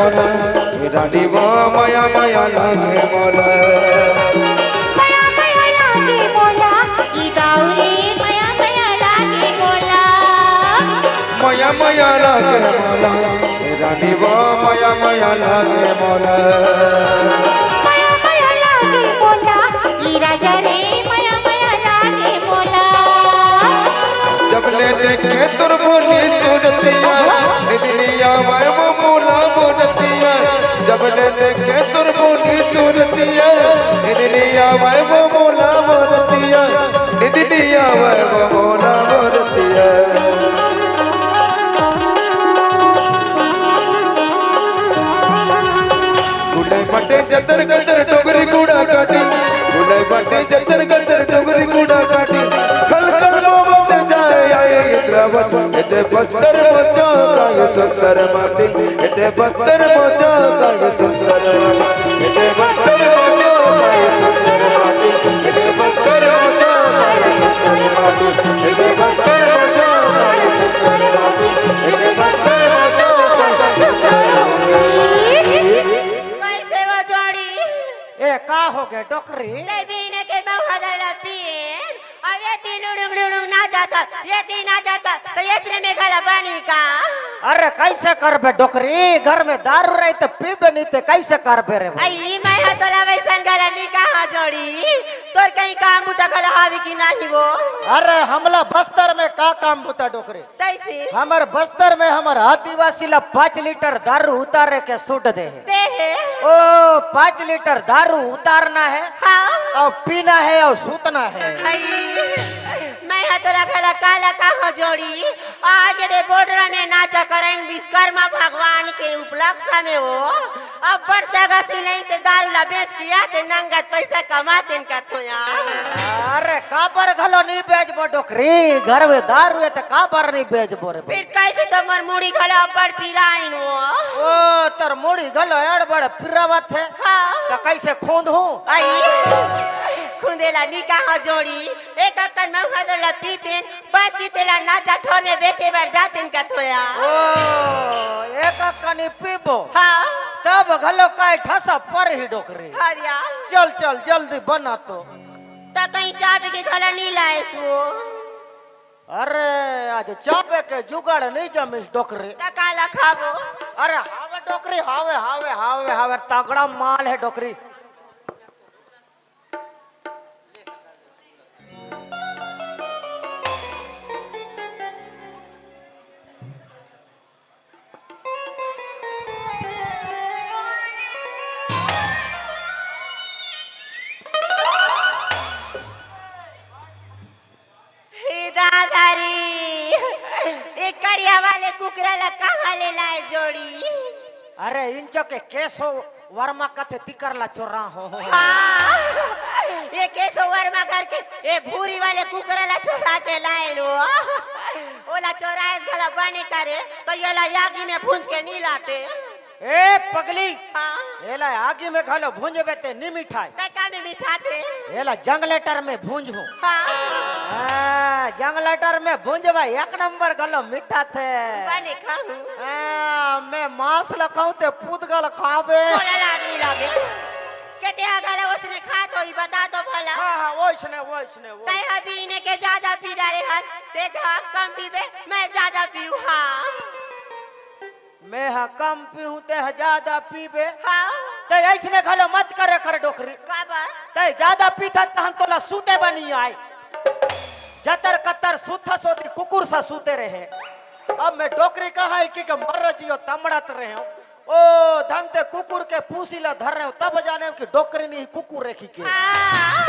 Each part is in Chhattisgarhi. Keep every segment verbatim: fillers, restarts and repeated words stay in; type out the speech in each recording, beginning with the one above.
रानी वो मया मया लागे मोला। मया मया लागे मोला, ई दाऊ रे, मया मया लागे मोला। मया मया लागे मोला, रानी वो मया मया लागे मोला। मया मया लागे मोला, ई राजा रे, मया मया लागे मोला। जब ले देखे तोर भोली सूरतिया, निंदिया आवे वो मोला मोरतिया। जब ले देखे तोर भोली सूरतिया, निंदिया आवे वो मोला मोरतिया। निंदिया आवे वो मोला मोरतिया। बुलाए बाटे जतर गतर डोगरी कूड़ा काटी, बुलाए बाटे जतर गतर डोगरी कूड़ा काटी। खल खल मोहब्बत जाए आए इंद्रावती, एते बस्तर मचा काए सुंदर माटी, एते बस्तर मचा काए सुंदर माटी, एते बस्तर मचा काए सुंदर माटी, एते बस्तर मचा काए सुंदर माटी, एते बस्तर मचा काए सुंदर माटी, एते बस्तर मचा काए सुंदर माटी। कैसे वो जोड़ी? ए, का हो गे डोकरी? ते बीने के महुआ दला पिएन, अब ये ती लुड़ुंग लुड़ुंग ना जाता, ये ती ना जाता, तो ये श्री मेघाला बनी का? अरे, कैसे करबे डोकरी? घर में दारू रही तो पीबे नहीं ते कैसे करबे रे भाई? आई, मैं हा तोला वैसन गला नहीं कहा जोड़ी, तोर कहीं काम बुता गला हावी की नहीं वो? अरे, हमला बस्तर में का काम बुता डोकरी? कैसे? हमर बस्तर में हमर आदिवासी ला पाँच लीटर दारू उतारे के छूट दे हे। दे हे? ओ, पाँच लीटर दारू उतारना है हाँ। और पीना है और सूतना है। आई, मैं हा तोला घला काला कहा जोड़ी, आज दे border में नाचा करें विश्वकर्मा भगवान के उपलक्ष्य में वो। अब्बड़ सगा सिलई ते दारू ला बेच के आते नंगत पैसा कमाते न कथो यार। अरे काबर घलो नहीं बेचबो डोकरी, घर में दारू है तो काबर नहीं बेचबो रे? फिर कैसे तो मोर मुड़ी घलो अब्बड़ पिराइन वो। ओ तोर मुड़ी घलो अड़बड़ पिरावत है। हाँ। तो कैसे खूंद हूँ? आई खुंदेला निका हो जोड़ी, एक अक्कन महुआ दो ला पीतेन, बस की तेला ना जा ठोर में बेचे बर जातिन का थोया। ओ, एक कनी पीबो। हाँ। तब घलो काय ठसा पर ही डोकरी। हरिया। चल, चल, जल्दी बना तो। त कहीं चाबी के घला नहीं लाए सो। अरे, आज चाबे के जुगाड़ नहीं जमिस डोकरी। त काला खाबो? अरे, हावे डोकरी, हावे, हावे, हावे, हावे, तगड़ा माल है डोकरी। हे दादा रे, ए करिया वाले कुकरा ला कहाँ ले लाए जोड़ी? अरे इंचो के केशव वर्मा कथे तिकर ला चोरा हो। हाँ, ये केशव वर्मा घर के ए भूरी वाले कुकरा ला चोरा के लाए लो। ओला चोराए घला बने करे तो ये ला यागी में भूंज के नहीं लाते। ए पगली, हाँ। एला आगी में घलो भूंजबे ते नी मिठाई। ते का में मिठाते? एला जंगलेटर में भूंज हूँ। हाँ। हाँ, जंगलेटर में भूंजबा एक नंबर घलो मिठाथे। बने खाऊं। हाँ, मैं मांस ल खाऊं ते पुदगल खाबे। बोला लाग नहीं लागे। के ते आगल उसने खा तो ही बता तो भला। हाँ, हाँ, वैसने, वैसने, वैसने। तै अभी इन्हें के ज्यादा पी डाले हन, ते कम पीबे, मैं ज्यादा पीऊँ, हाँ। मैं ह कम पीहूं, ते ह ज्यादा पीबे। हाँ। ते ऐसने घलो मत करे कर डोकरी। काबर? ते ज्यादा पीथा तहन तोला सूते बनी आए। जतर कतर सूथा सोती कुकुर सा सूते रहे। अब मैं डोकरी कहाँ है कि के मर जियो तमड़त रहे हो। ओ धन ते कुकुर के पूसी ला धर रहे हो, तब जाने कि डोकरी नहीं कुकुर रखी के। हाँ,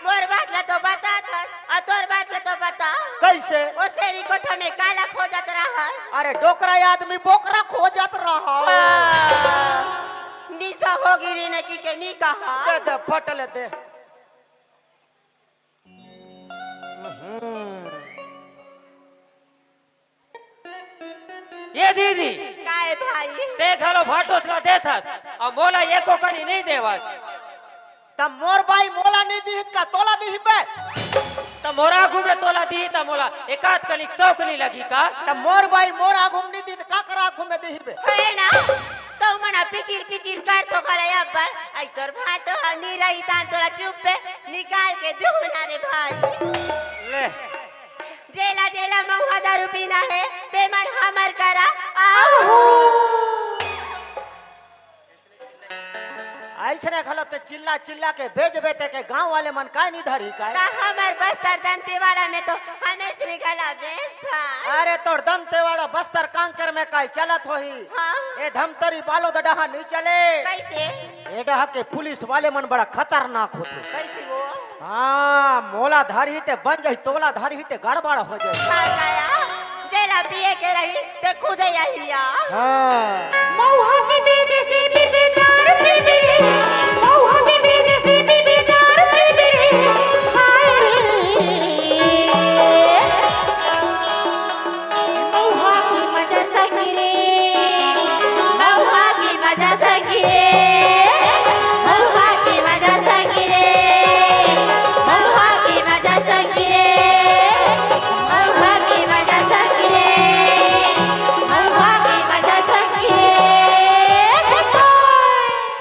मोर बात ला तो बता था। आ तोर बात ल तो बता। कैसे? ओ सेरी कोठा में काला खोजत रहस? अरे डोकरा आदमी बोकरा खोजत रहा। हाँ। निशा होगी रे नकी के नी कहा। दे दे फट ले दे। हम्म। ये दीदी, काय भाई? ते घलो भाटो चला देथस, अब मोला एको कनी नहीं देवस। त मोर बाई मोला नहीं दिहित का तोला दिही बे? त मोर आगू में तोला दिही त मोला एकाध कनी शौक नहीं लगी का? त मोर बाई मोर आगू में नहीं दिहित का कर आगू में दिही बे? है ना? तो मन पिचिर पिचिर कर तो करे अब्बल। आई तोर भाटो हम नी रही तान तोला चुप पे निकाल के दूं ना रे भाई। ले। जेला जेला महुआ दारू पीना हे, ते मन हमर करा। आहो। अइसने घलो ते चिल्ला चिल्ला के बेच बेचे के गांव वाले मन काय नी धरी काय? ता हमर बस्तर दंतेवाड़ा में तो हमेश निकला बेच था। अरे तोर दंतेवाड़ा बस्तर कांकर में काय चलत होही? हाँ। ए धमतरी बालोद डहा नी चले। कैसे? ए डहा के पुलिस वाले मन बड़ा खतरनाक होथे। कैसे वो? हाँ, मोला धरही ते बन जाही, तोला धरही ते गड़बड़ हो जाही। हाँ, गया। जेला पिए के रही, ते खुदे यही आ। हाँ। महुआ के विदेशी बीबी दारू पीबी रे, महुआ के विदेशी बीबी दारू पीबी रे, हाय रे। महुआ की मजा सखी रे, महुआ की मजा सखी रे, महुआ की मजा सखी रे, महुआ की मजा सखी रे, महुआ की मजा सखी रे, महुआ की मजा सखी रे।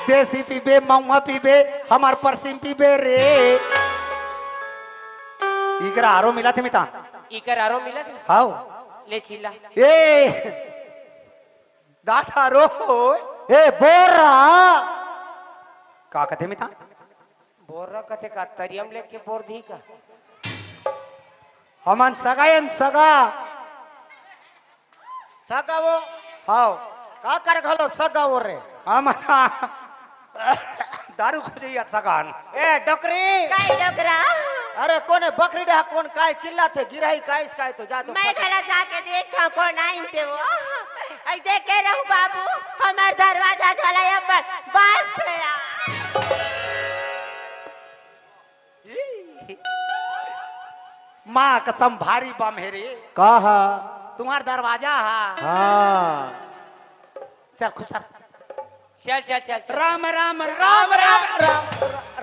देसी पीबे, महुआ पीबे, हमार परसिम पीबे रे। इकरा आरो मिला थे मितान। इकर आरो मिला थे? हाव। ले चिल्ला। ए, दादा रो। ए, बोर्रा। का कथे मितान? बोर्रा कथे का? तरियम लेके बोर दी का? हमन सगा एन सगा। सगा वो? हाव। का कर घलो सगा वो रे? हम दारू खोजैया सगान। ए, डोकरी। काय डोकरा? अरे, कोने बकरी डहा कोन काय चिल्लाथे, गिरही काय इसकाय तो जा तो मैं फट। घला जाके देखथंव कोन आइन ते वो। आई देखे रहू बाबू, हमर दरवाजा घला अब्बल बास थे यार। माँ कसम भारी बम हे रे। का हा? तुम्हार दरवाजा हा। हाँ। चल खुसर। चल, चल, चल, चल। राम, राम, राम, राम, राम।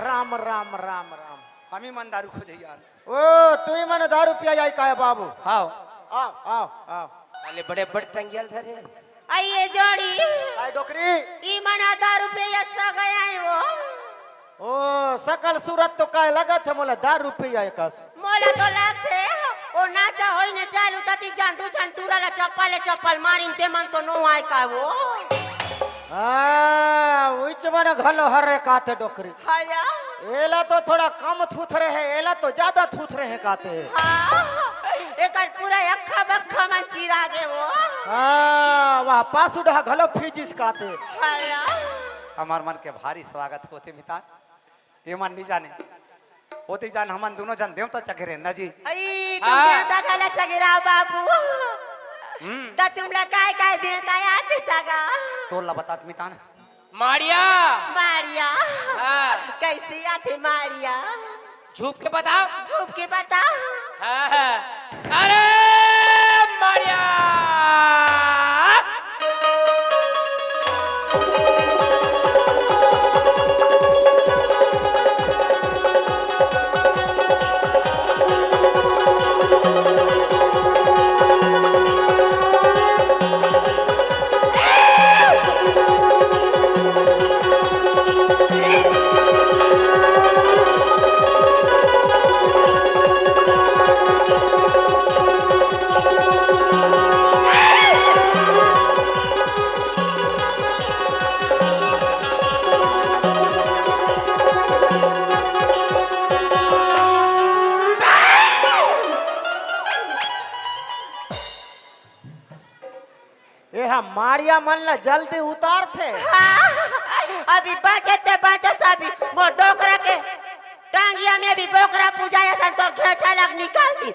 राम, राम, राम, राम। हमी मन दारू खोजैया। ओ, तुही मन दारू पिया जाई काय बाबू? हाव। आओ, आओ, आओ। साले बड़े बड़ टंगियल धरे। आई ये जोड़ी। काय डोकरी? ई मन दारू पिया सगा आए वो। ओ, सकल सूरत तो काय लगत हे मोला दारू पिया एकस। मोला तो लगथे, ओ नाचा होई ने चालू तती जान दू झन टूरा ला चप्पल ले चप्पल मारिन ते मन तो नो आय का वो। हाँ, उच मन घलो हर रे काथे डोकरी। हया। एला तो थोड़ा कम थूथरे हे, एला तो ज्यादा थूथरे हे काथे। हाँ, एकर पूरा अक्खा बक्खा मन चिरा गे वो। हाँ, वाह, पासुडा घलो फिजिस काथे। हया। हमार मन के भारी स्वागत होथे मितान। ये मन नहीं जाने। होती जान हमन दोनों जन देवता चघेरे न जी। आई, तुम हाँ। देवता घला चघेरा बाबू। हम्म। त तुमला काय काय देवता याद देता गा? तोला बतात मितान। माड़िया। माड़िया। हाँ। कैसी आथे माड़िया? झुक के बताओ। झुक के बता। हाँ, हाँ। अरे माड़िया। एहा माड़िया मन ला जल्दी उतारथे। हाँ, अभी बाँचे ते बाँचे से अभी मोर डोकरा के टांगिया में अभी बोकरा पूजा या सन तोर घेचा लग निकाल दी।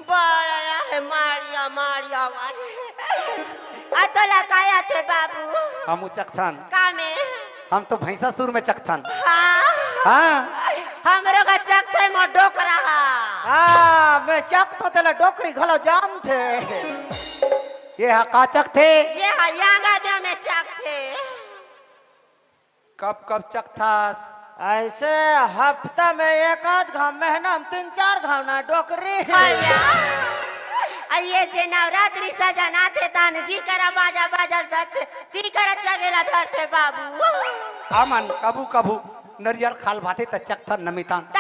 बड़ा हे माड़िया, माड़िया वाले। आ तोला काय आथे बाबू? हम उचकथन। का में? हम तो भैंसासुर में चकथन। हाँ। हाँ। हमरो का चकथे मोर डोकरा हा। हाँ, मैं चकथों तेला डोकरी घलो जानथे। ये हा का चकथे? ये हा यांगा दे में चकथे। कब कब चकथस? ऐसे हफ्ता में एक आध घाव, महीना में तीन चार घाव ना डोकरी। भैया। ये जे नवरात्रि सजन आथे, तहान जी करा बाजा बाजत बजथे, ती करा चगेला धरथे बाबू। हमन कभू कभू नरियर खाल भाथे त चखथन नमितान। त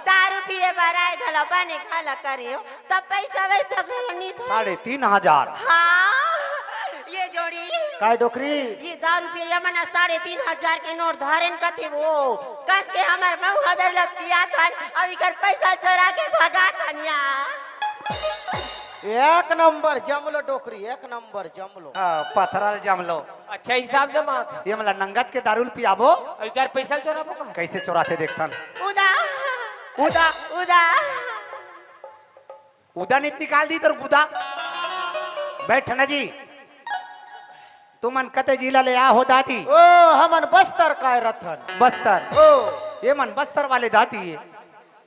दारू पिए बर आए घला बने घला करे हो, त पैसा वैसा घला नी धरे। साढ़े तीन हजार। हाँ, ये जोड़ी। काय डोकरी? ये दारू पिए ये मना साढ़े तीन हजार के नोट धरेन कथे वो। कस के हमर मऊ हदर ल पियाथन, अउ इकर पैसा चोरा के भगाथन या। एक नंबर जमलो डोकरी, एक नंबर जमलो। हाँ, पथरल जमलो। अच्छा हिसाब जमा। ये मला नंगत के दारू ल पियाबो। अउ इकर पैसा चोराबो का? कैसे चोराथे देखथन। उदा। उदा। उदा। उदा नित निकाल दी तोर गुदा। बैठ ना जी। तुमन कते जिला ले आ हो दादी? ओ, हमन बस्तर काय रथन। बस्तर। ओ। ये मन बस्तर वाले दादी ये।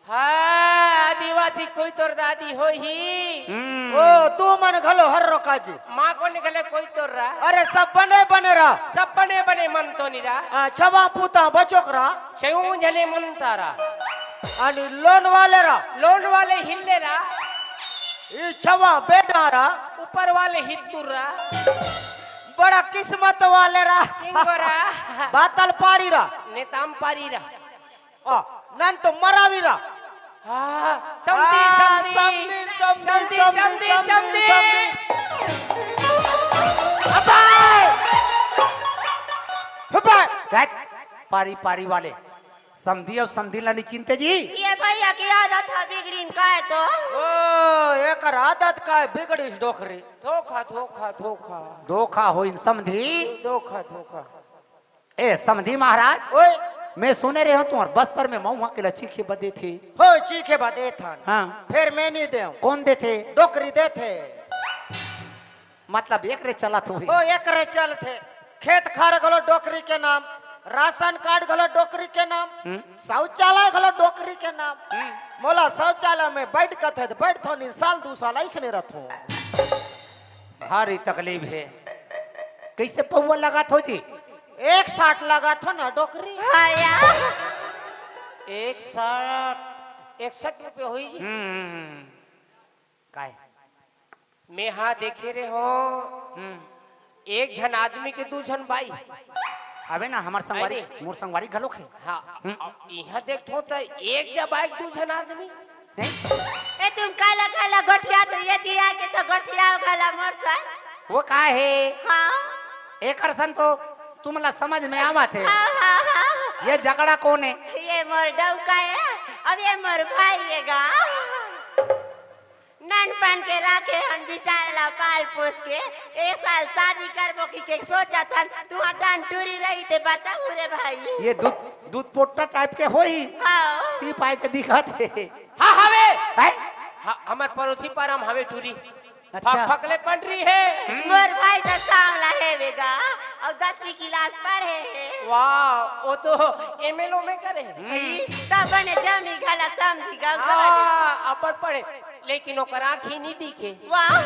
हाँ, आदिवासी कोई तोर दादी होही। हम्म। ओ, तू मन घलो हर रोका जी। माँ को निकले कोई तोर रा। अरे, सब बने बने रा। सब बने बने मन तो निरा। आ, छवा पूता बचोक रा। चयूं झले मन तारा। अनि लोन वाले रा। लोन वाले हिल्ले रा। ई छवा बेटा रा। ऊपर वाले हित्तुर रा। बड़ा किस्मत वाले रा। किंगो रा। बातल पाड़ी रा। नेताम पारी रा। आ, नन तो मरावी रा। हाँ, समधी, हाँ, समधी। समधी, समधी, समधी, समधी, समधी, समधी, समधी। समधी। अबाय! हबाय! दैट, पारी, पारी वाले। समधी अउ समधी ला नी चिंते जी। ये भैया की आदत है बिगड़ीन काय तो। ओ, एकर आदत काय बिगड़ीस डोकरी। धोखा, धोखा, धोखा। धोखा होइन समधी। धोखा, धोखा। ए समधी महाराज, ओए। मैं सुने रहे हूँ तुम्हार बस्तर में महुआ के लच्छी के बदे थे। हो, चीखे बदे थन। हाँ। फिर मैं नहीं देऊँ। कौन देथे? डोकरी देथे। मतलब एक रे चलत हुई। हो, एक रे चलथे। खेत खार घलो डोकरी के नाम, राशन कार्ड घलो डोकरी के नाम, हम्म। शौचालय घलो डोकरी के नाम। हम्म। मोला शौचालय में बैठ कथे त बैठ थो, नी साल दू साल ऐसने रथो। भारी तकलीफ है। कैसे पौवा लगात हो जी? एक साठ लगात हो ना डोकरी। हाँ यार। एक साठ, इकसठ रुपये हुई जी। हम्म, हम्म, हम्म। काय? मैं हाँ देखे रे हो। हम्म। एक झन आदमी के दू झन बाई। हवे ना, हमर संगवारी, अरे। मोर संगवारी घलोक हे। हाँ, हम्म। अब इहाँ देखथो त एक जब आए दू झन आदमी। हैं? ए, तुम काला काला गोठिया तो ये दिया के तो गोठिया घला मोर सन। वो का हे? हाँ। एकर सन तो तुमला समझ में आवत हे। हाँ, हाँ, हाँ। ये झगड़ा कौन हे? ये मोर डौका हे, अब ये मोर भाई हे गा। ननपन के राखे हन बिचार ला पाल पोस के, ए साल शादी करबो कि के सोचत हन, तुहा टन टूरी रही ते बताऊ रे भाई। ये दूध, दूध पोट्टा टाइप के होही। हाँ। ती पाए के दिखत हे। हाँ, हवे। हैं? हाँ, हमर पड़ोसी पारा म हवे टूरी। अच्छा। फक फक ले पंडरी हे। मोर भाई त सांवला हे बेगा, अउ दसवीं क्लास पढ़े हे। वाह, वो तो एम एल ओ में करे हे। ई त बने जमी घला समधी गाँव के बने। हाँ, अपन पढ़े, लेकिन ओकर आँखी नहीं दिखे। वाह,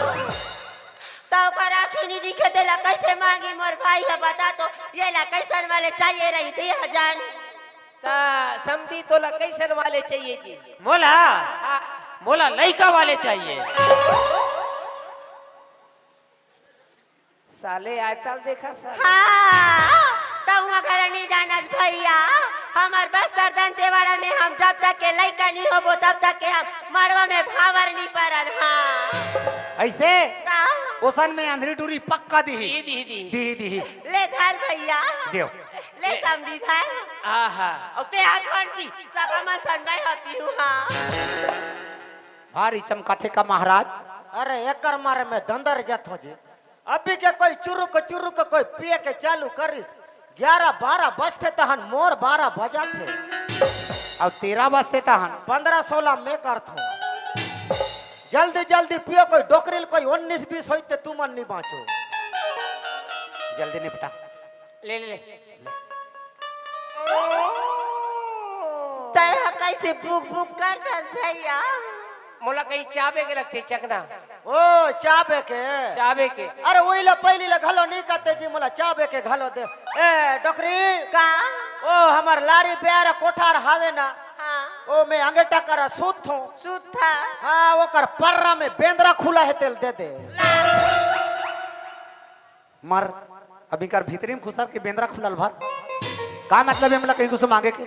त ओकर आँखी नहीं दिखे, तेला कैसे मांगी मोर भाई ह, बता तो, ये ला कैसन वाले चाहिए रही दे हजार। त समधी तोला कैसन वाले चाहिए जी? मोला, हाँ। मोला लइका वाले चाहिए। साले आजकल देखा साले। हाँ, तहुआ घर नहीं जानस भैया, हमर बस्तर दंतेवाड़ा में हम जब तक के लइका नहीं होबो, तब तक के हम मड़वा में भावर नहीं परन। हाँ। ऐसे? हाँ। ओसन में अंधरी टूरी पक्का दिही। दी, दी, दी। दिही, दिही। ले धर भैया। दियो। ले समधी धर। आहा। अउ ते हाथ वन पी, सब मन सन मैं ह पीहू, हाँ। भारी चमकाथे का महाराज? अरे, एकर मारे में दंदर जत हो जी। अभी के कोई चुरुक चुरुक कोई पिए के चालू करिस, ग्यारह बारह बजथे तहन मोर बारह बजाथे। अउ तेरह बजथे तहन? पन्द्रह सोलह में करथो। जल्दी जल्दी पियो, कोई डोकरी ल कोई उन्नीस बीस होई ते तुमन नहीं बाँचो। जल्दी निपटा। ले, ले, ले। तय ह कैसे बुक बुक कर दस भैया? मोला कहीं चाबे के लगथे चकना। ओ, चाबे के? चाबे के। अरे, वही ला पहली ला घलो नहीं कहते जी, मोला चाबे के घलो दे। ए, डोकरी। का? ओ, हमर लारी प्यारा कोठार हावे ना? हाँ। ओ, मैं अंगेटा करा सूत हूँ। सूत था। हाँ, ओकर पर्रा में बेंदरा खुला हे, तेला दे दे। मर, अब इकर भीतरी में खुसर के बेंदरा खुलल भर। का मतलब हे, मतलब कहीं कुछ मांगे के?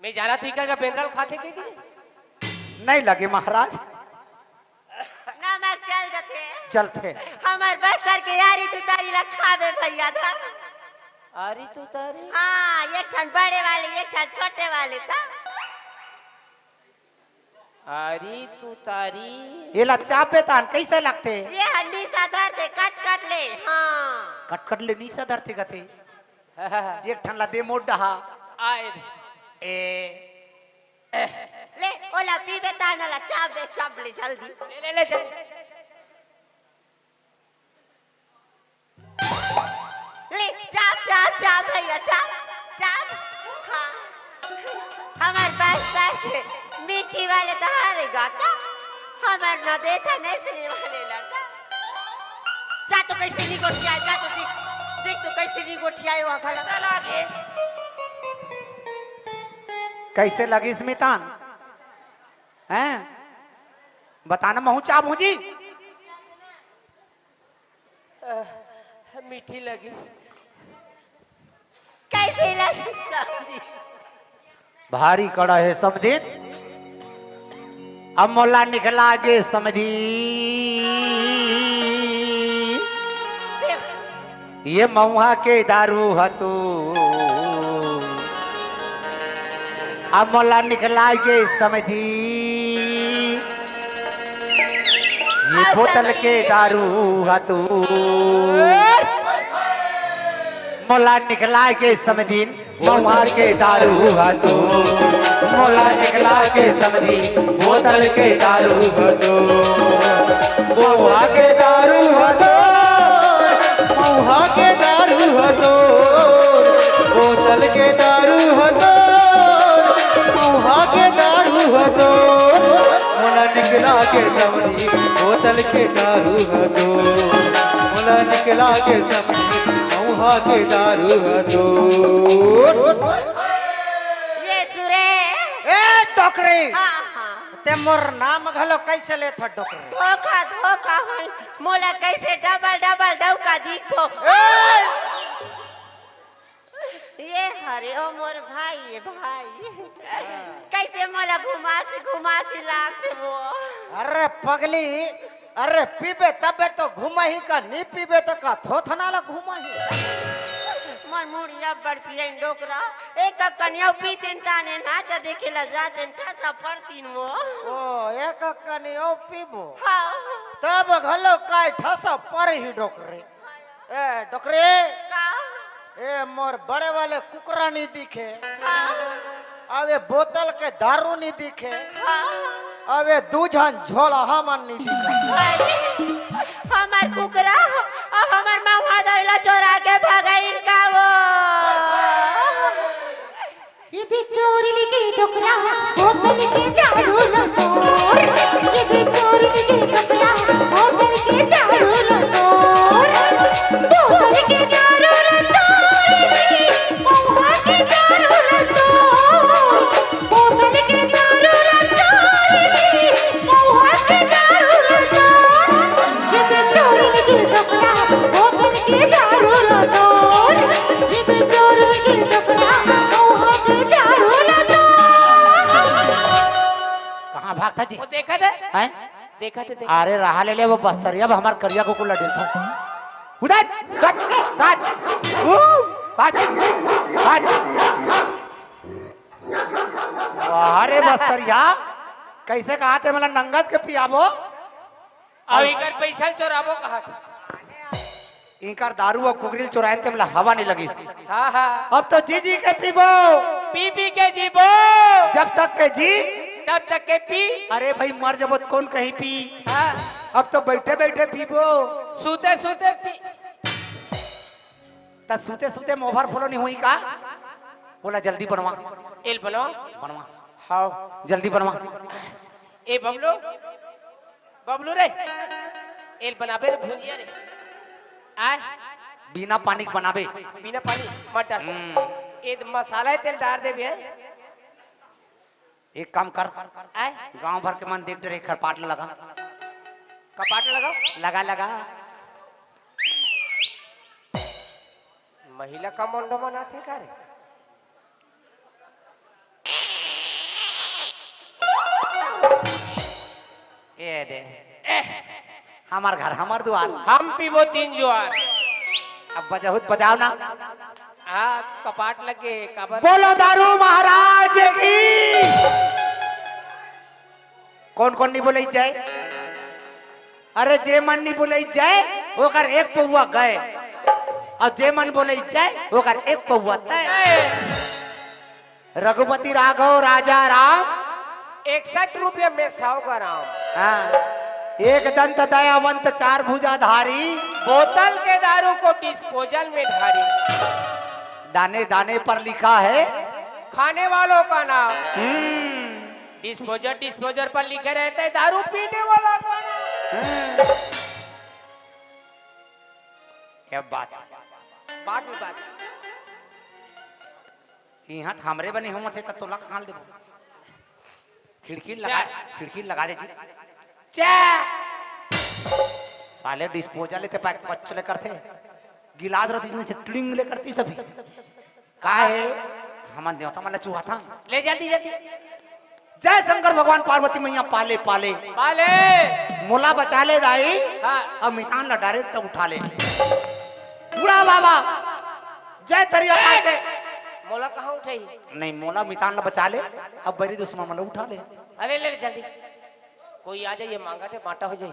मैं जाना तो इकर का बेंदरा ल खाथे के दिए? नहीं लगे महाराज। नमक चल जथे। चलथे। हमर बस्तर के आरी तुतारी ला खाबे भैया धर। आरी तुतारी? हाँ, एक ठन बड़े वाले, एक ठन छोटे वाले त। आरी तुतारी। एला चाबे तान कैसे लगथे? ये हंडी सा धरथे, कट कट ले। हाँ। कट कट ले नी सा धरथे कथे। एक ठन ला दे मोर डहा। आए। ए। ले, ओला पीबे तान ला चाबे, चाब ले जल्दी। ले, ले, ले, चल। ले, चाब, चाब, चाब भैया, चाब, चाब। हाँ। हमर बस्तर के मीठी वाले तहारे गाता, हमर न देथा नैसरी वाले लता। जा तो कैसे नी गोठियाए, जा तो देख, देख तो कैसे नी गोठियाए वहाँ खड़ा। चला गे। कैसे लगिस मितान? हैं? बताना महू चाबहूँ जी। आह, मीठी लगी। कैसे लगी समधी? भारी कड़ा हे समधी। अब मोला निकला गे समधी। ये मऊहा के दारू ह तो। अब मोला निकला गे समधी। ये बोतल के दारू ह तो। मोला निकला गे समधी। मऊहा के दारू ह तो। मोला निकला गे समधी। बोतल के दारू ह तो। मऊहा के दारू ह तो। मऊहा के दारू ह तो। बोतल के दारू ह तो। मऊहा के दारू ह तो। मोला निकला गे समधी। बोतल के दारू ह तो। मोला निकला गे समधी। मऊहा के दारू ह तो। ये सुरे। ए, डोकरी। हाँ, हाँ। ते मोर नाम घलो कैसे लेथो डोकरी? धोखा, धोखा होई। मोला कैसे डबल, डबल डौका दिखो। ए! ये हरे ओ मोर भाई, ये भाई। कैसे मोला घुमासी, घुमासी लागथे वो। अरे पगली, अरे पीबे तबे तो घुमही का, नी पीबे तो का थोथना ला घुमही। मोर मुड़ी अब्बड़ पिरइन डोकरा, एक कनिया पीतेन ताने नाचा देखे ला जातेन ठसा फरतीन वो। ओ, एक कनिया पीबो। हाँ। तब घलो काय ठसा परही डोकरी। ए, डोकरी। का? ए, मोर बड़े वाले कुकरा नी दिखे। हाँ। अबे बोतल के दारू नी दिखे। हाँ। अबे दू झन झोलहा मन नी दिखे। भाई, हमर कुकरा अउ हमर महुआ दइला चोरा के भगइन का वो। इदे चोरी के डोकरा, बोतल के दारू ल तोर। इदे चोरी के डोकरा, बोतल के दारू ल तोर। बोतल के दारू ल तोर जी, महुआ के दारू ल तोर। बोतल के दारू ल तोर जी, महुआ के दारू ल तोर। इदे चोरी के डोकरा, बोतल के दारू ल तोर। इदे चोरी के डोकरा, महुआ के दारू ल तोर। कहाँ भागथा जी? वो देखा थे? हैं? देखा थे, देखा। अरे रहा ले ले वो बस्तरिया, अब हमार करिया कुकुर ला डेलथा। उधर, हट, हट, ऊ, हट, हट। वाह रे बस्तरिया, कैसे कहा थे मला नंगत के पियाबो? अब इकर पैसा चोराबो कहा थे? इकर दारू अउ कुकरी ल चोरायन ते मला हवा नहीं लगिस। हाँ, हाँ। अब तो जी जी के पीबो। पी पी के जीबो। जब तक के जी। जब तक के पी। अरे भाई, मर जबो त कौन कहीं पी? हाँ। अब तो बैठे बैठे पीबो। सूते सूते पी। त सूते सूते मोभर फोलो नहीं हुई का? बोला जल्दी बनवा। एल बनवा। बनवा। हाँ। जल्दी बनवा। ए बबलू, बबलू रे, एल बनाबे रे भुजिया रे। आय। बिना पानी के बनाबे। बिना पानी, मत डाल। हम्म। ये मसाला तेल डार देबे। एक काम कर, आय? गांव भर के मन देख डरे, खरपाट लगा। कपाट लगाओ। लगा, लगा। महिला का मोंडो मनाथे का रे? ए दे। ए, हमर घर, हमर दुआर। हम पीबो तीन जुआर। अब बजहू त बजाव ना। हाँ, कपाट लगे, काबर? बोलो दारू महाराज की। कोन कोन नी बोलई जय? अरे, जे मन नी बोलई जय, ओकर एक पौवा गय, अउ जे मन बोलई जय, ओकर एक पौवा तय। ए। रघुपति राघव राजा राम। इकसठ रुपया में सौ ग्राम। हाँ। एक दंत दयावंत चार भुजाधारी। बोतल के दारू को डिस्पोजल में ढारी। दाने दाने पर लिखा है। खाने वालों का नाम। हम्म। डिस्पोजल, डिस्पोजल पर लिखे रहते हैं दारू पीने वाला का नाम। हम्म। क्या बात। बात भी बात। इहाँ त हमरे बने होवत हे, त तोला कहाँ ल देबो? खिड़की लगा, चा। खिड़की लगा दे जी। चा। साले डिस्पोजल लेते पैक पच ले करथे। गिलास रतिस नहीं टिड़िंग ले करतिस अभी। का हे? हमन देवता मन ला चुहाथन। ले जल्दी, जल्दी। जय शंकर भगवान पार्वती मैया पाले, पाले। पाले। मोला बचा ले दाई। हाँ। अब मितान ला डायरेक्ट उठा ले। बूढ़ा बाबा। जय तरिया पाल के। मोला कहाँ उठाही? नहीं, मोला मितान ला बचा ले, अब बैरी दुश्मन मन ला उठा ले। अरे ले, ले जल्दी, कोई आ जाही, मांगथे, बांटा हो जाही।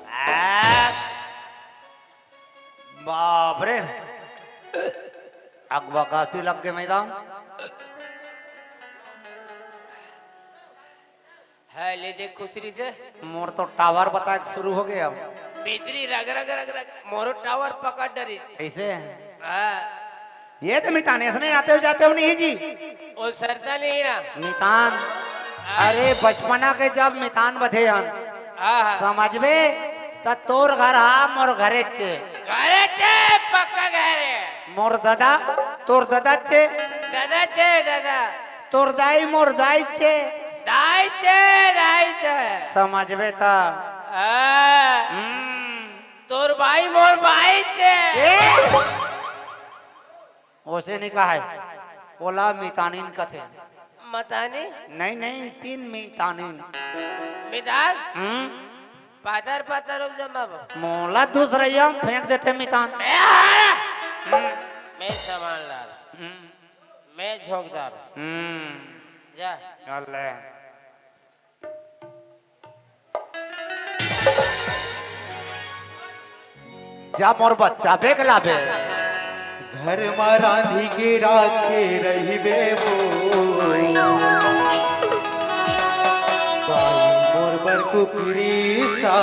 आ, बाप रे, अगवा काशी लग गे मैदान। है, ले देख खुसरी से। मोर तो टावर बताए के शुरू हो गया। भीतरी रग रग रग रग, मोरो टावर पकड़ डरी। कैसे? हाँ। ये तो मितान, ऐसने आते हो जाते हो नहीं जी। ओ सरता नहीं ना। मितान। हाँ। अरे बचपना के जब मितान बधे हन। हाँ, हाँ। समझबे, त तोर घर हा मोर घरे चे। घरे चे, पक्का घर है। मोर दादा, तोर दादा चे। दादा चे, दादा। तोर दाई मोर दाई चे। दाई चे, दाई चे। समझबे त। हाँ। हम्म। तोर बाई मोर बाई चे। ए? ओसे नहीं कहा है। ओला मितानिन कथे। मतानी? नहीं, नहीं, तीन मितानिन। मितान? हम्म? पातर पातर उपजमा बा। मोला दूसरा यम फेंक देथे मितान। मैं आ रहा। हम्म। मैं सामान ला रहा। हम्म। मैं झोंकदार। हम्म। जा। अल्ले। जा मोर बच्चा, बेग लाबे। घर मा रांधी के राखे रहिबे वो। बाई मोर बर कुकरी सा।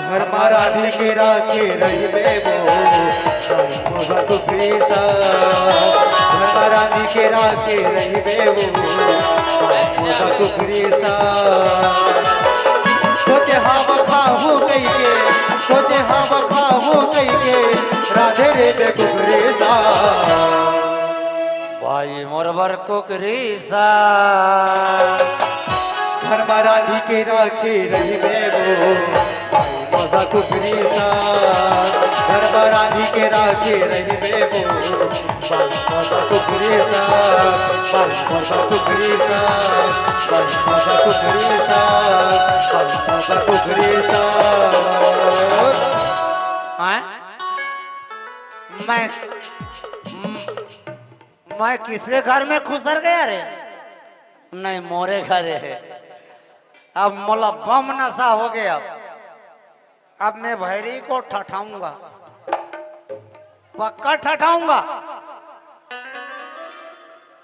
घर मा रांधी के राखे रहिबे वो, बाई मोर बर कुकरी सा। घर मा रांधी के राखे रहिबे वो, बाई मोर बर कुकरी सा। सोचे हव खाहूँ कहिके, सोचे हव खाहूँ कहिके, रांधे रहिबे कुकरी सा। बाई मोर बर कुकरी सा। घर मा रांधी के राखे रहिबे वो, बाई मोर बर कुकरी सा। घर मा रांधी के राखे रहिबे वो, बाई मोर बर कुकरी सा। बाई मोर बर कुकरी सा। बाई मोर बर कुकरी सा। बाई मोर बर कुकरी सा। हाँ? मैं मैं किसके घर में खुसर गया रे? नहीं, मोरे घर है। अब मोला बम नशा हो गया। अब मैं भैरी को ठठाऊंगा, पक्का ठठाऊंगा।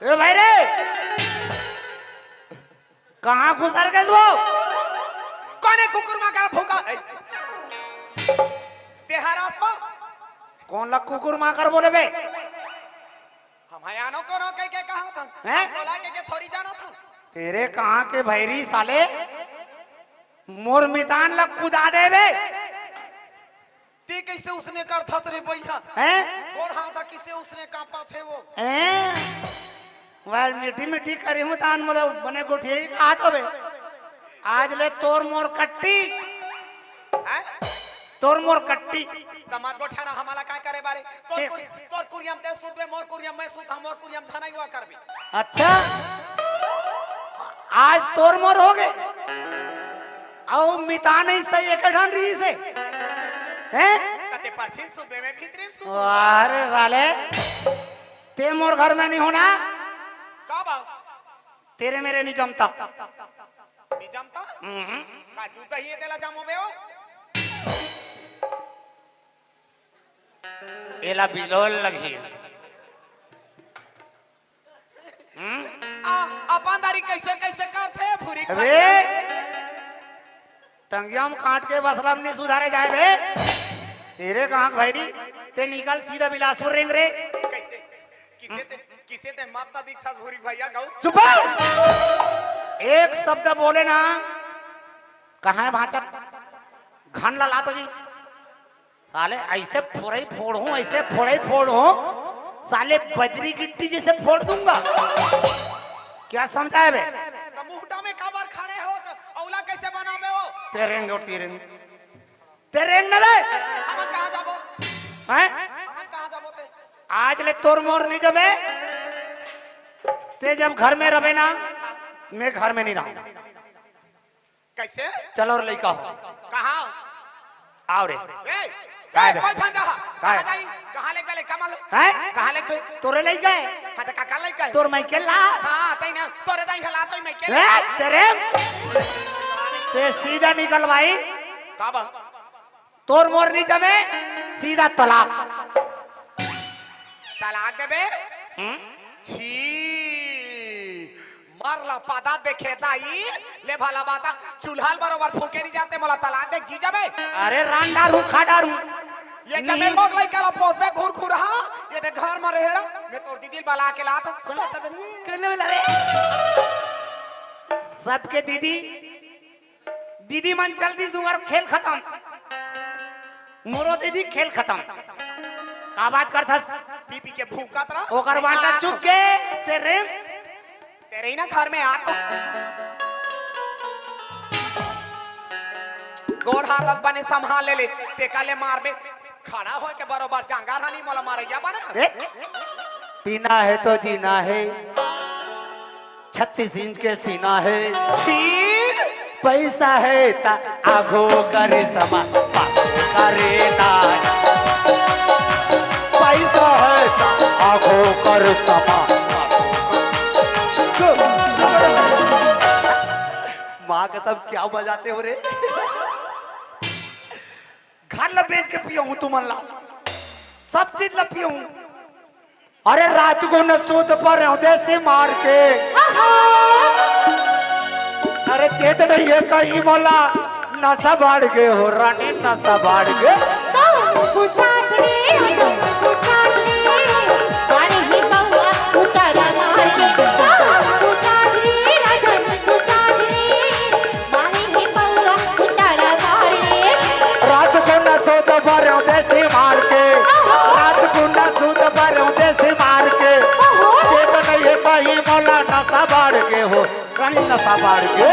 ए भैरी, कहाँ खुसर गए वो? कोन ए कुकुर माकर भूका? ए, तेहार आसवा? कोन ला कुकुर माकर बोले बे? हम हयानो कोनो कह के कहा था। हैं? तोला कह के थोड़ी जाना था। तेरे कहाँ के भैरी साले? मोर मितान ला कुदा देबे। ते कइसे उसने करथस रे भैया? हैं? गोड़ हाथ ह कइसे उसने कांपत हे वो? हैं? वाल मीठी मीठी करी हूँ तान, मोला बने गोठिया ही कहा तो बे। आज ले तोर मोर कट्टी, हैं? तोर मोर कट्टी। त मत गोठिया ना, हमला काय करे बारे? तोर के- कुरी, तोर कुरियम ते सुतबे, मोर कुरियम मैं सुत, मोर कुरियम धनई हुआ करबे। अच्छा, आज तोर मोर हो गए। अउ मितान ही सही एक ढन रही से। हैं? कते परछिन सुतबे, मैं भीतरी में सुत। अरे साले, ते मोर घर में नहीं होना। का बा? तेरे मेरे नहीं जमता। नहीं जमता? हम्म। का दूध दही है तेला जमो बे ओ? एला बिलोल लगी। आ, अपन दारी कैसे कैसे करथे भूरी अबे, टंगिया में काट के बसला में नहीं सुधारे जाए बे। तेरे कहाँ भाई री? ते निकल सीधा बिलासपुर रेंग रे। कैसे? किसे ते, किसे ते माता दिखता भूरी भैया गौ? चुप हो। एक शब्द बोले ना, कहाँ है भांचत? घन ला ला तो जी। साले ऐसे फोड़ई फोड़ हूँ, ऐसे फोड़ई फोड़ हूँ, साले बजरी गिट्टी जैसे फोड़ दूंगा। क्या समझा है बे? त मुहटा में काबर खड़े हो? ज-, औला कैसे बनाबे हो? तेरेंग और तेरेंग, तेरेंग न बे। हमन कहाँ जाबो? हैं? हमन कहाँ जाबो ते? आज ले तोर मोर नहीं जमे। ते जब घर में रहे ना, मैं घर में नहीं रहूँ। कैसे? चलो रे लइका हो, कहाँ? आओ रे। ए, काय ए, बे? कोई झन जा। काय? कहाँ जाई? कहाँ लेके बे लइका मालूम? हैं? कहाँ लेके बे? तोरे लइका है? हाँ, तो काका लइका है? तोर मैं के ला? हाँ, तई ना, तोरे दाई हला तो मैं के ए, तेरे ते सीधा निकल भाई। का बा? तोर मोर नहीं जमे, सीधा तलाक। तलाक देबे? हम्म? छी, मर ला पादा देखे दाई, ले भला बाता, चूल्हा ल बरोबर फूके नहीं जाते, मोला तलाक दे जी जाबे। अरे रांडा रू खाडा रू। ये जमे नहीं। लोग लइका ला पोसबे घुर घुर हा, ये दे घर में रहे रहा, मैं तोर दीदी ल बला के लात। कौन ले बुला रे? सबके दीदी, दीदी मन चल दी जुगाड़, खेल खत्म। मोरो दीदी खेल खत्म। का बात करथस? पी पी के भूखत रहा। ओकर बांटा चुक के तेरे तेरे ही ना घर में आ तो। गोड़ हाथ बने संभाल ले ले, तेका ले मारबे। खड़ा होय के बरोबर जांगर हनी मोला मारैया बना। देख, पीना है तो जीना है, छत्तीस इंच के सीना है। छी, पैसा है त आघो करे समा करे ना। पैसा है त आघो कर समा। माँ कसम क्या बजाते हो रे? घर ला बेच के पियो हूँ तुमन ला, सब चीज ला पियो हूँ। अरे रात को न सूत पर देसी मार के। अरे चेत नहीं है कहीं मोला, नशा बाढ़ के हो रानी, नशा बाढ़ के। रात को न सोत भरो देसी मार के, रात को न सोत भरो देसी मार के। चेत नहीं है कहीं मोला, नशा बाढ़ के हो रानी, नशा बाढ़ के।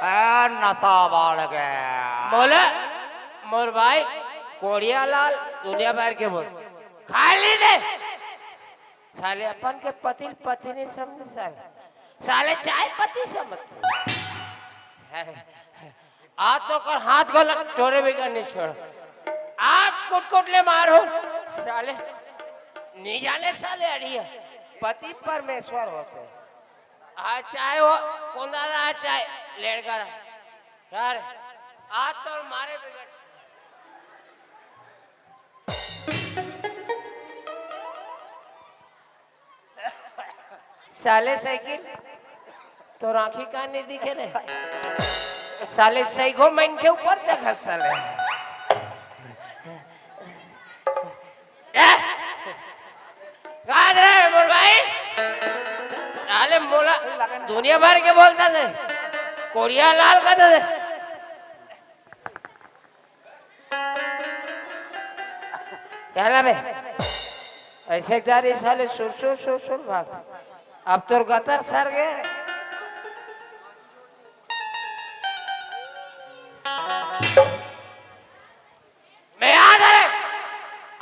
ए, नशा बाढ़ के। मोला मोर भाई कोड़िया लाल दुनिया भर के बोल खाली दे। साले अपन के पतिल पत्नी समझ साले, साले चाय पत्ती समझ। आज तो कर हाथ गलत टोरे बिगड़ नहीं छोड़। आज कुट कुट ले मारो साले। नहीं जाने साले अड़िया पति परमेश्वर होते। आज चाहे वो कोंदा रहा चाहे लेड़का रहा। यार आज तो मारे बिगड़। साले साइकिल तोर आँखी का नहीं दिखे रे। साले सैगो मन के ऊपर जगह साले। ए! काद रे मोर भाई। साले मोला दुनिया भर के बोलता थे, कोरिया लाल कहता थे। क्या ना बे? ऐसे जा रही साले सुर सुर सुर सुर भाग। अब तोर गतर सर गए। मैं आ रे।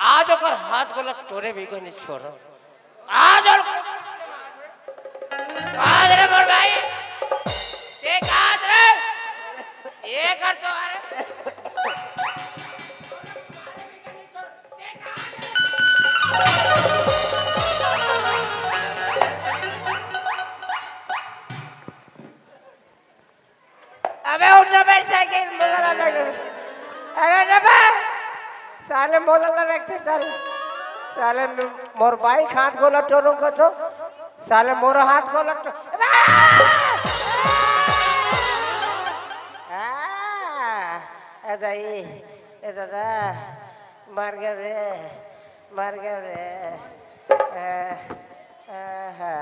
आज ओकर हाथ गोला टोरे भी कोई नहीं छोड़ रहा। आज और आज रे मोर भाई, देख आज रे, ये कर तो अरे। अबे उठ ना बे, साइकिल मोला ला रख। अरे ना बे, साले मोला ला रखते साले। साले मोर बाइक हाथ गोला टोरो को तो, साले मोर हाथ गोला टो-, अबे! आ, ए दाई, ए दादा, मर गया रे, मर गया रे। आ, आ, हा,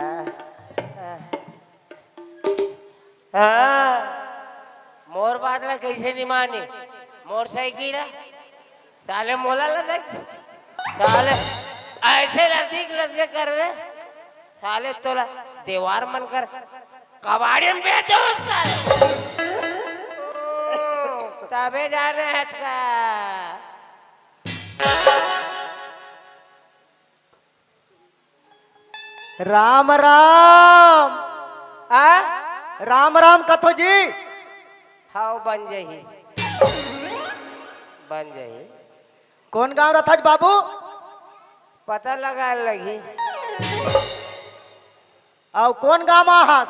आ। हाँ, मोर बात ला कैसे नहीं मानी? मोर साइकिल है, साले मोला ला देख, साले ऐसे लदीक लदके कर दे, साले तोला देवार मन कर कबाड़ी में बेच दो साले। तबे जाने हचका। राम राम। आ? राम राम कथो जी। हाव बन जाही, बन जाही। कौन गांव रथाच बाबू? पता लगा लगी। अउ कौन गांव आहस?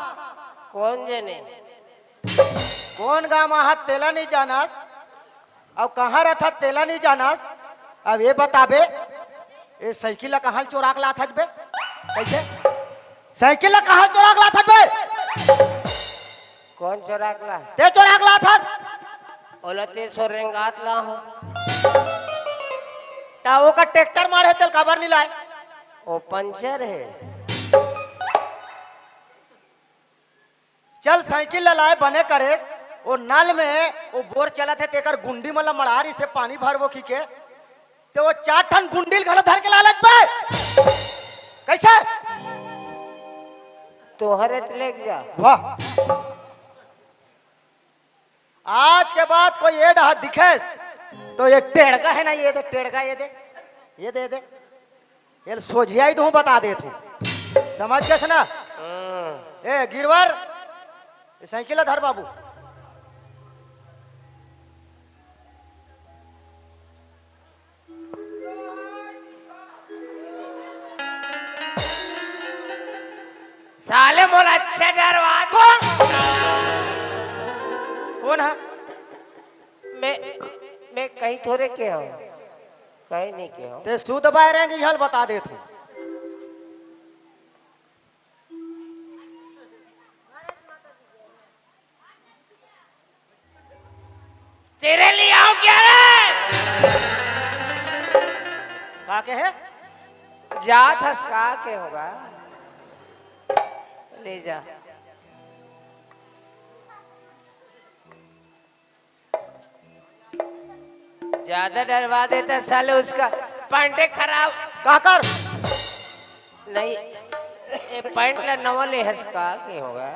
कौन जने? कौन गांव आहस तेला नहीं जानस? अउ कहाँ रथस तेला नहीं जानस? अब ये बताबे, ए साइकिल ला कहाँ चोरा के लात हस बे? कैसे? साइकिल ला कहाँ चोरा के लात हस बे? कौन चोरा के ला? ते चोरा के लात हस। ओला ते सो रेंगात ला हो। ता ओकर ट्रैक्टर माड़े तेल काबर नहीं लाए? ओ पंचर है। चल साइकिल ला लाए बने करेस, ओ नल में ओ बोर चलत है तेकर गुंडी मन ला मड़ार इसे पानी भरबो की के, ते ओ चार ठन गुंडी ल घलो धर के ला लग बे। कैसे? तोहरे त लेके जा। वाह। आज के बाद कोई ये डहा दिखेस, तो ये टेड़का है ना, ये दे टेड़का, ये दे, ये दे, ये दे। ये सोझियाई दूं, बता देत हूं। समझ गेस ना? हम्म। ए, गिरवर, ये साइकिल धर बाबू। साले मोला अच्छा डरवा। कौन? कौन है? मैं, मैं कहीं थोड़े के हूँ, कहीं नहीं के हूँ। ते शुद्ध बायरेंग इहल बता देत हूँ। तेरे लिए आऊं क्या रे? का के है? जात हस का के होगा? ले जा। ज्यादा डरवा देता साले, उसका पैंटे खराब। काकर? नहीं, ये पैंट ला नवा ले हस का के होगा?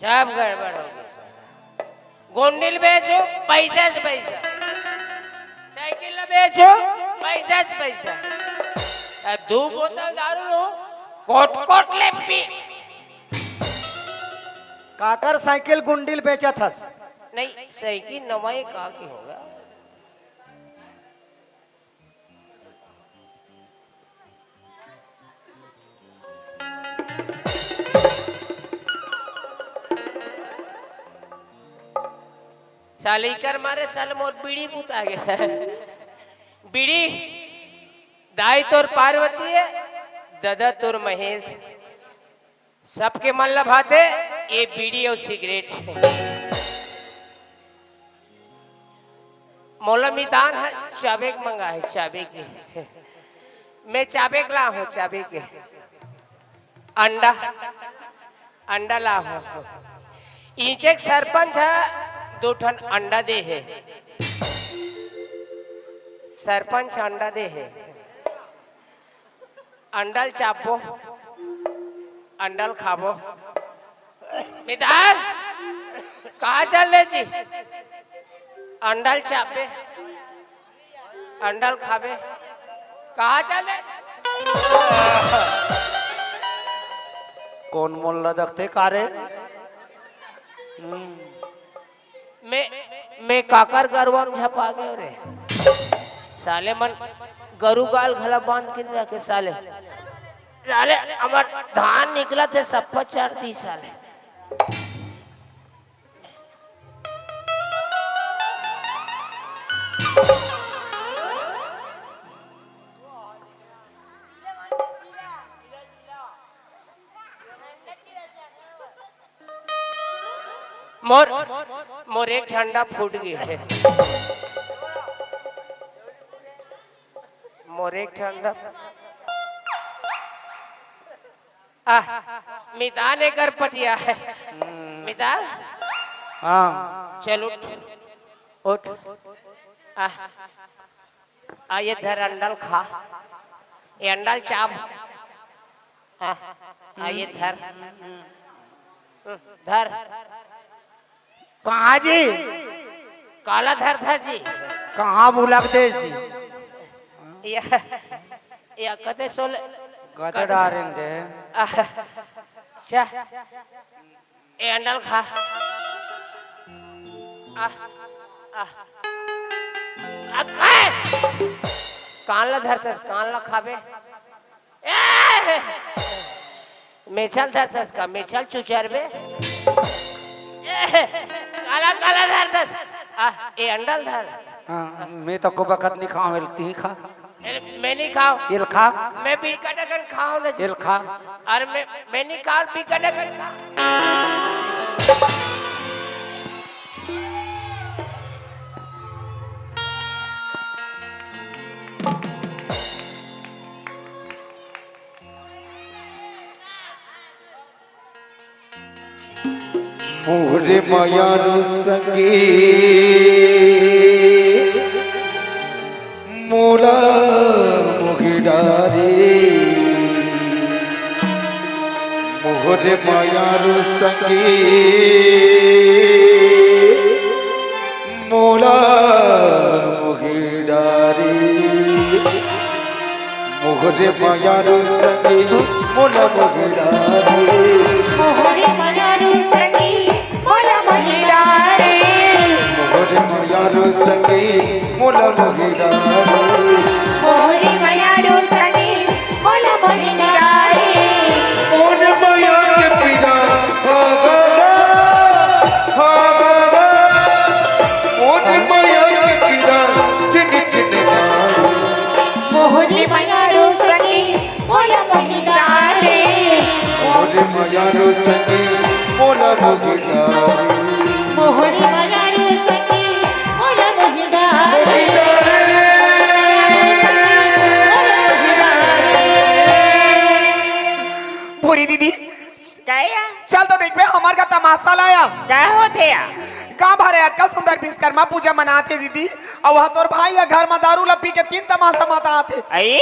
सब गड़बड़ हो गया साला। गोंडिल बेचो, पैसा से पैसा। साइकिल ला बेचो, पैसा से पैसा। आ, दू बोतल दारू लो, कोट कोट ले पी। काकर साइकिल गुंडिल बेचत हस? नहीं, साइकिल नवाई का की होगा? साले इकर मारे साले मोर बीड़ी बुता गया। बीड़ी, दाई तोर पार्वती है, दादा तोर महेश। सबके मन ल भाथे ये बीड़ी अउ सिगरेट। मोला मितान ह चाबेक मंगा हे, चाबेक। मैं चाबेक ला हूँ, चाबेक। अंडा, अंडा ला हूँ। इचेक सरपंच ह दो ठन अंडा दे हे। सरपंच अंडा दे हे। अंडल चापबो, अंडल खाबो। मितान, कहाँ चल दे जी? अंडल चापबे, अंडल खाबे, कहाँ चल दे? कौन मोल ला दखते का रे? हम्म। मैं, मैं काकर गरवा म झपा गयो रे। साले मन गरु गाल घला बांध के रखे साले। साले हमर धान निकलत हे, सप्पा चार दी साले। मोर, मोर एक ठंडा फूट गया है। मोर एक ठंडा। आ, मितान एकर पटिया है। मितान? हाँ। चल उठ। उठ। आ, आ ये धर अंडल खा। ये अंडल चाप। आ, आ ये धर। हम्म, धर। कहाँ जी? काला धर धर जी। कहाँ बुलक दे जी? या, या कते सोले गदे डारेंगे। अच्छा। ए अंडल खा। आ, आ। आ, खाए। कान ला धर धर, कान ला खाबे। ए! मेछल धरथस का? मेछल चुचरबे। ए! काला, काला धरथस। आ, ए अंडल धर। हाँ, मैं तो को बखत नहीं खाऊं, एल ती खा। ए, मैं नहीं खाऊं। एल खा। मैं बीका डकन खाऊं ना जी। एल खा। अरे मैं, मैं नहीं खाऊं, बीका डकन खा। मोरे मयारू संगी मोला मोहि डारे। मोरे मयारू संगी मोला मोहि डारे। मोरे मयारू संगी मोला मोहि डारे। मोरे मयारू संगी मोला मोहि डारे। मोरे मयारू संगी मोला मोहि डारे। मोरे मयारू संगी मोला मोहि डारे। मोर मया के पीरा भागा गा, भागा गा। मोर मया के पीरा चिन चिन मारे। मोरे मयारू संगी मोला मोहि डारे। मोरे मयारू संगी मोला मोहि डारे। मोरे मयारू संगी मोला मोहि डारे। मोहि डारे। मोला मोहि डारे। भूरी दीदी, का या? चल तो देखबे, हमर का तमाशा लाया। का होथे या? गांव भर अतका सुंदर विश्वकर्मा पूजा मनाथे दीदी, अउ वहां तोर भाई ह घर म दारू ल पी के तीन तमाशा मताथे। अई?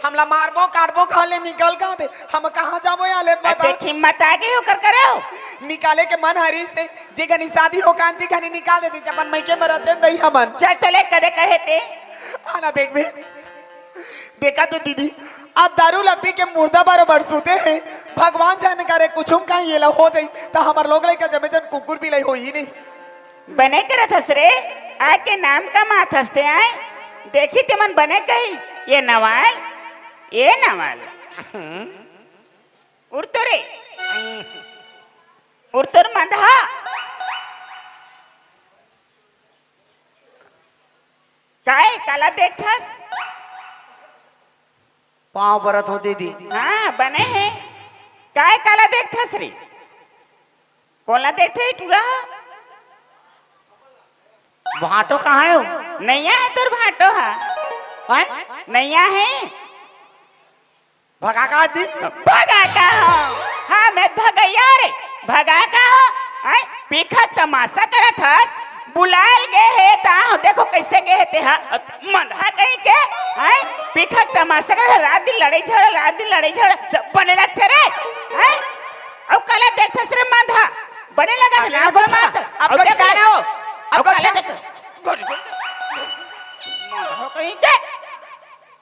हमला मारबो, काटबो, घर ले निकल गा दे। हम कहां जाबो या ले बता। देखी मता गे ओकर करो। निकाले के मन हरिस ते, जे घनी शादी हो कांति घनी निकाल देती, अपन मइके म रहते दई हमन। चल तो ले कदे करे ते। आना देखबे। देखा तो दीदी, अब दारू ल पी के मुर्दा बरोबर सूते हे। भगवान जाने करे कुछुम कहीं ये ला हो जाई, त हमर लोग लइका जमे जन कुकुर बिलाई होई नहीं। बने करत हस रे, आके नाम कमात हस ते आय। देखी ते मन बने कही, ये नवाल, ये नवाल। उड़ तो रे, उड़ तोर मंदहा। काय, काला देखथस? पाँव परत हो दीदी। हाँ, बने हे। काय काला देखथस रे? कोन ला देखथे टूरा? भांटो कहाँ हे वो? नैया हे तोर भांटो हा। हैं? नैया हे। भगा का दी? भगा का हो? हाँ, मैं भगैया रे। भगा का हो? हैं? पीखा तमाशा करत हस? बुलायल गे हे ता, देखो कैसे गे हे ते हा। मंदहा कहीं के, हैं? पीखा तमाशा करत हस, रात दिन लड़ई झगड़ा, रात दिन लड़ई झगड़ा, त बने लगथे रे, हैं? अउ काला देखथस रे मंदहा, बने लगा अरे ना, ना, गोठा, मत। अब अउ गोठा देख ना ले। हो, अब अउ गोठा काला ना। देख। गोठ, गोठ। मंदहा कहीं के।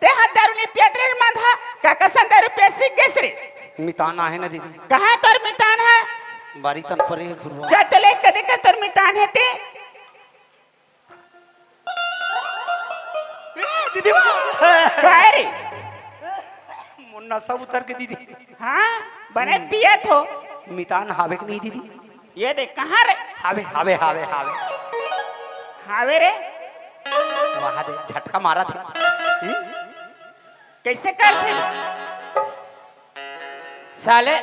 ते हा दारू नइ पियत रे मंदहा, का कसन दारू पिए सीख गेस रे? मितान आहे ना दीदी। कहाँ तोर मितान हे? बारी तन परे हे खुरवा। जा ते ले कदे कर तोर मितान हे ते? ए, दीदी बा। काय रे? मुन्ना सब उतर के दीदी। हाँ, बने पियत हो। मितान हावे के नहीं दीदी? ये देख, कहाँ रे? हावे, हावे, हावे, हावे। हावे रे। वहाँ दे, झटका मारा थे। हम्म? कैसे करथे? साले,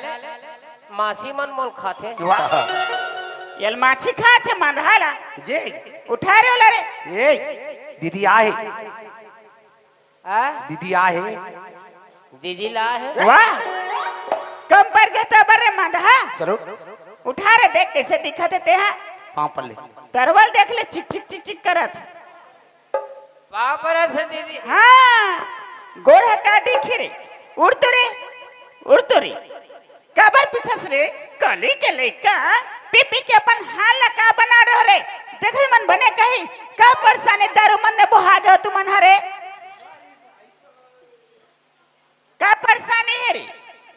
मासी मन मोल खाथे। वाह। ये माछी खाथे मंदहा ला। जे। उठा रे ओला रे। ए, दीदी आहे। आ? दीदी आहे। दीदी ला हे। वाह। कम पर गे त बर रे मंदहा। चलो। उठा रे, देख कैसे दिखत हे ते हा। पाँव पर ले। तरवल देख ले, चिक चिक चिक चिक करत। पाँव परत हे दीदी। हाँ, गोड़ ह का दिखी रे? उठ तो रे, उठ तो रे। काबर पीथस रे? कली के लइका पी पी के अपन हाल ला का बना रहो रे? देखे मन बने कही, का परेशानी दारू मन ने बोहा गयो तुमन हरे? का परेशानी हे रे?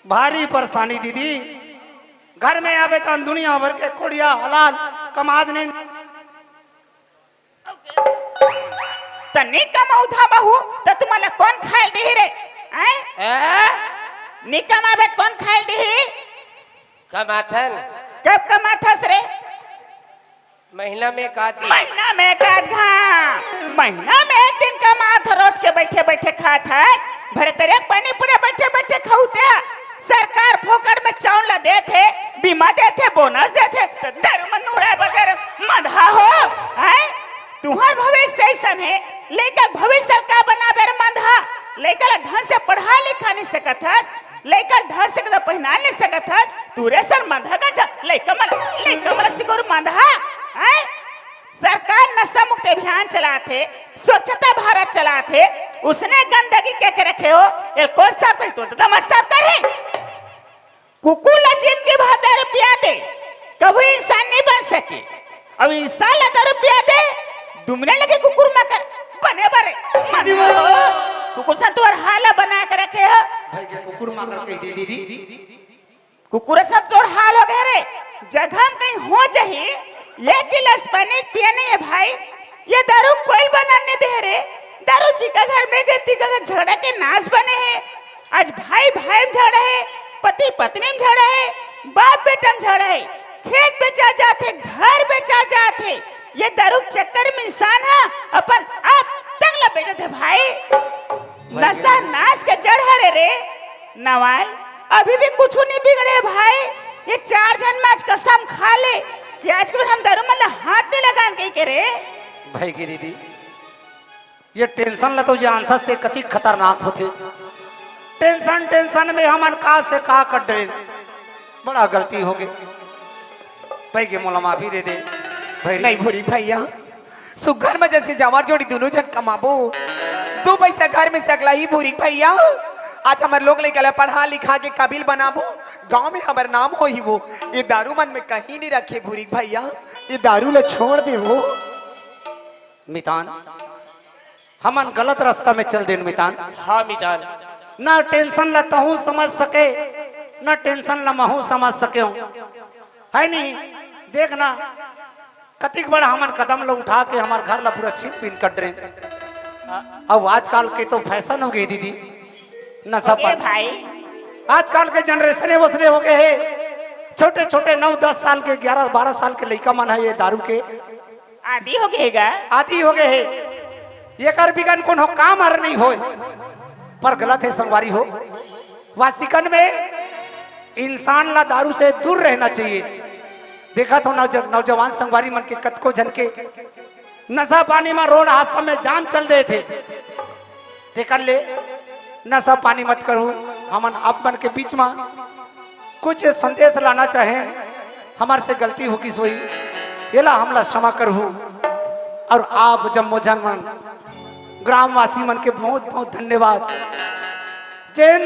भारी परेशानी दीदी, घर में आबे त दुनिया भर के कोड़िया हलाल कमात नहीं। त नी कमाऊ था बहू, त तुमन ला कोन खाए दिही रे? हैं? ए? नी कमाबे कोन खाए दिही? कमाथन। कब कमाथस रे? महीना में एक आध दिन। महीना में एक आध घा-, महीना में एक दिन कमात ह, रोज के बैठे बैठे खात हस। भरे तरिया के पानी पूरे बैठे बैठे खाऊ ते। सरकार फोकट में चाउर ला देथे, बीमा देथे, बोनस देथे, त दारू मन उड़ाए बगैर मंदहा हो, हैं? तुहर भविष्य अइसन हे, लइका के भविष्य ल का बनाबे रे मंदहा? लइका ला ढंग से पढ़ा लिखा नहीं सकत हस, लइका ला ढंग से कदा पहिना नहीं सकत हस, तू रे सन मंदहा का जा, लइका मन, लइका मन सिकोर मंदहा, हैं? सरकार नशा मुक्त अभियान चलाथे, स्वच्छता भारत चलाथे, उसने गंदगी के, के रखे हो, ये कौन साफ करी? तो दमस साफ करी। कुकुर ला जिंदगी भर दारू पिया दे, कभी इंसान नहीं बन सके। अब इंसान ला दारू पिया दे, दुमने लगे कुकुर माकर बने बरे। कुकुर सन तोर हाल बना के रखे हो। भाई के कुकुर माकर कह दे दीदी। कुकुर सब तोर हाल हो गए रे। जगह में कहीं हो जही, एक गिलास पानी पिए नहीं है भाई। ये दारू कोई बना नहीं दे रे। दारू जी का घर में गए, ती का घर झगड़ा के नाश बने है। आज भाई भाई में झगड़ा है, पति पत्नी में झगड़ा है, बाप बेटा में झगड़ा है, खेत बेचा जाथे, घर बेचा जाथे। ये दारू के चक्कर में इंसान ह अपन आप तक ला बेचत हे भाई। नशा नाश के जड़ हरे रे नवाल, अभी भी कुछु नहीं बिगड़े भाई। ये चार झन में आज कसम खा ले कि आज के बाद हम दारू मन ला हाथ नहीं लगान कहि के रे। भाई की दीदी, ये टेंशन ला तो जानथस ते कतिक खतरनाक होथे। टेंशन, टेंशन में हमन का से का कर डरेन। बड़ा गलती हो गई। भाई के मोला माफी दे दे। भाई नहीं भूरी भैया, सुग्घर में जैसे जवार जोड़ी दुनों झन कमाबो, दू पैसा घर में सकलाही भूरी भैया। आज हमर लोग लइका ला पढ़ा लिखा के काबिल बनाबो, गांव में हमर नाम होही वो। ये दारू मन में कहीं नहीं रखे भूरी भैया, ये दारू ला छोड़ दे वो। मितान, हमन गलत रास्ता में चल देन मितान। हाँ मितान। ना टेंशन ला तहूँ समझ सके, ना टेंशन ला महूँ समझ सके हूँ, है नहीं? देख ना, कतिक बड़ा हमन कदम ला उठा के हमर घर ला पूरा छिन पिन कर डरे। अब आजकल के तो फैशन हो गई दीदी, नशा ए पानी। भाई। आजकल के जनरेशन वसने हो गए है, छोटे छोटे नौ दस साल के, ग्यारह बारह साल के लइका मन है ये दारू के आदि हो गए गा। आदि हो गए हे। एकर बिगन कोनो काम हर नहीं होय। पर गलत हे संगवारी हो। वासिकन में इंसान ला दारू से दूर रहना चाहिए। देखत हो नौज-, नौजवान संगवारी मन के, कतको झन के नशा पानी में रोड हादसा में जान चल देथे। तेकर ले नशा पानी मत करहू। हमन आप मन के बीच में कुछ संदेश लाना चाहेन। हमर से गलती हो गिस होही, एला हमला क्षमा करहू। और आप जम्मो झन मन, ग्रामवासी मन के बहुत बहुत धन्यवाद, जेन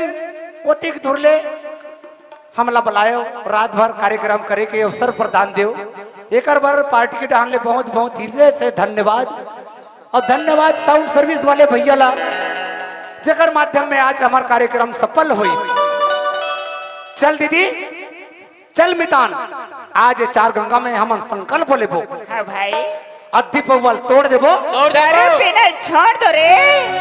ओतिक दूर ले हमला बलायो, रात भर कार्यक्रम करे के अवसर प्रदान देव। एकर बर पार्टी के डहान ले बहुत बहुत हृदय से धन्यवाद। और धन्यवाद साउंड सर्विस वाले भैया ला, जेकर माध्यम में आज हमार कार्यक्रम सफल होई। चल दीदी, चल मितान, आज ये चार गंगा में हमन संकल्प लेबो, हाँ भाई। अद्धी पौवल तोड़ देबो। तोड़ दे अरे रे। बिना छोड़ दो रे।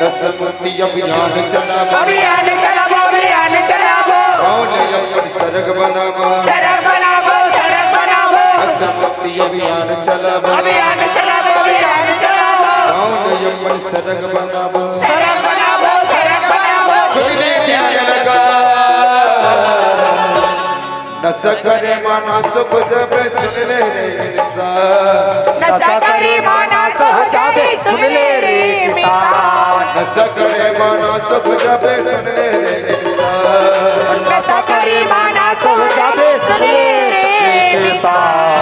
नशा मुक्ति अभियान चलाबो। अभियान चलाबो, अभियान चलाबो। गाँव ले अपन सड़क बनाबो। सड़क बनाबो, सड़क बनाबो। नशा मुक्ति अभियान चलाबो। अभियान चलाबो, अभियान चलाबो। गाँव ले अपन सड़क बनाबो। सड़क बनाबो, सड़क बनाबो। सुन ले ध्यान लगा। नशा करे मना सुख जब सुन ले रे इंसान। नशा करे मना सुख जब सुन ले रे इंसान। नशा करे मना सुख जब सुन ले रे इंसान। नशा करे मना सुख जब सुन ले रे इंसान।